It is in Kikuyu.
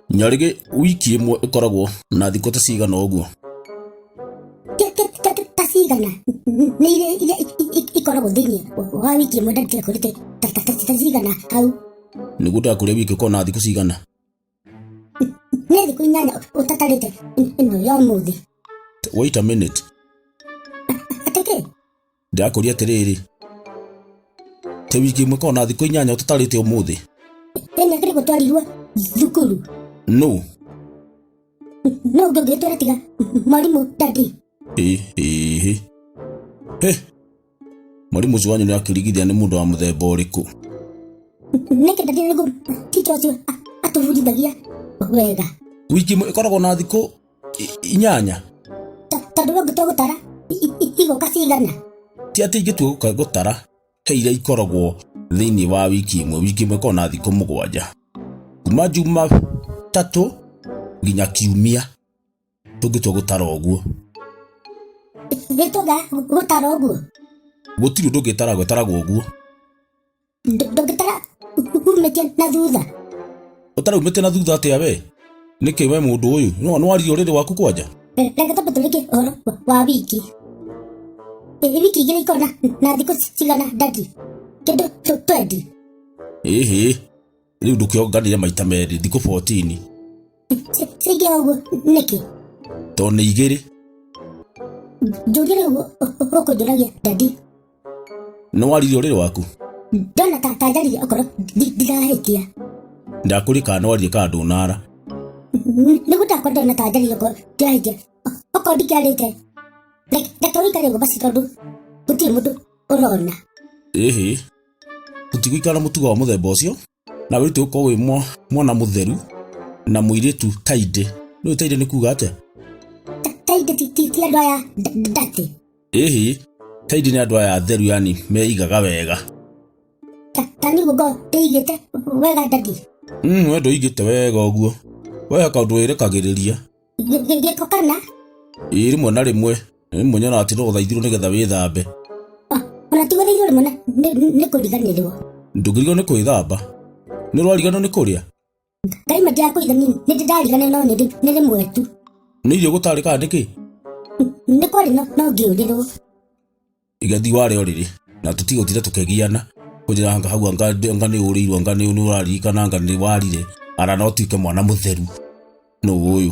Nyarĩgĩ wiki ĩmwe ĩkoragwo na thikũ ta cigana ũguo? Ta cigana nĩ iria iria ikoragwo thĩinĩ wa wiki ĩmwe ndagĩka kũrĩte ta cigana hau. Nĩguo ndakũria wiki ĩkoragwo na thikũ cigana? Nĩ thikũ 8 ũtatarĩte ĩno ya ũmũthĩ. Wait a minute. Atĩ kĩ? Ndĩrakũria atĩrĩrĩ, te wiki ĩmwe ĩkoragwo na thikũ 8 ũtatarĩte ũmũthĩ? Ĩ nĩ kĩrĩkũ twarirwo thukuru? No. No ũngĩ ũngĩtwĩra tiga mwarimũ daddy. Ĩ ĩ hĩ. Mwarimũ ũcio wanyu nĩ akĩrigithia nĩ mũndũ wa mũthemba ũrĩkũ? Nĩkĩ daddy nĩguo teacher ũcio atũbundithagia wega. Wiki ĩmwe ĩkoragwo na thikũ 8? Tondũ we ũngĩtua gũtara igũka cigana? Ti atĩ ingĩtua gũtara he iria ikoragwo thĩinĩ wa wiki ĩmwe. Wiki ĩmwe ĩkoragwo na thikũ 7 kuma Jumatatũ nginya Kiumia. Tũngĩtua gũtara ũguo. Gĩtũga gũtara ũguo? Gũtirĩ ũndũ ũngĩtara gũtaragwo ũguo. Ndũngĩtara umĩte na thutha. Ũtaraumĩte na thutha atĩa we? Nĩkĩ we mũndũ ũyũ? No nĩwaririe ũrĩrĩ waku kwanja? Reke twambe tũrĩkie ũhoro wa wiki. Wiki 2 ikoragwo na thikũ cigana daddy? Kĩndũ 20. Ĩhĩ, rĩu ndũkĩonganire maita merĩ, thikũ 14. Cingĩha ũguo nĩkĩ? Tondũ nĩ 2. Njũria rĩu ũkũnjũragia daddy. Nĩ waririe ũrĩrĩ waku? Ndona ta njaririe okorwo ndirahĩtia. Ndakũria kana nĩ waririe kana ndũnara? Nĩguo ndakwa ndona ta njaririe okorwo ndirahĩtia. Okorwo ndikĩarĩte, reke ũikare ũguo basi tondũ gũtirĩ mũndũ ũrona. Ĩhĩ, tũtigũikara na mũtugo wa mũthemba ũcio na wĩrute gũkorwo wĩ mwana mũtheru na mũirĩtu tidy. Nĩũĩ tidy nĩ kuga atĩa? Tidy ti andũ aya dirty. Ĩhĩ, tidy nĩ andũ aya atheru yani meigaga wega. Ta niĩ ngorwo ndĩigĩte wega daddy. We ndũigĩte wega ũguo. We he kaũndũ wĩrekagĩrĩria. Gĩko kana? Ĩĩ rĩmwe na rĩmwe. Rĩmwe nyonaga atĩ no ũthaithirwo nĩgetha wĩthambe. Ona ti gũthaithirwo rĩmwe nĩ kũriganĩrwo. Ndũngĩriganĩrwo nĩ kwĩthamba. Nĩ ũrariganĩrwo nĩ kũrĩa? Ngai ma ndirakũitha niĩ nĩ ndariganĩrwo no nĩ rĩmwe tu. Nĩ irio gũtarĩ kana nĩ kĩ? Nĩ kwarĩ no ngĩũrĩrwo. Igathiĩ ware ũrĩrĩ na tũtigũtinda tũkĩgiana kũnjĩra anga hau anga anga nĩ ũrĩirwo anga nĩ ũraririkana anga nĩ warire ara no tuĩke mwana mũtheru nũ ũyũ.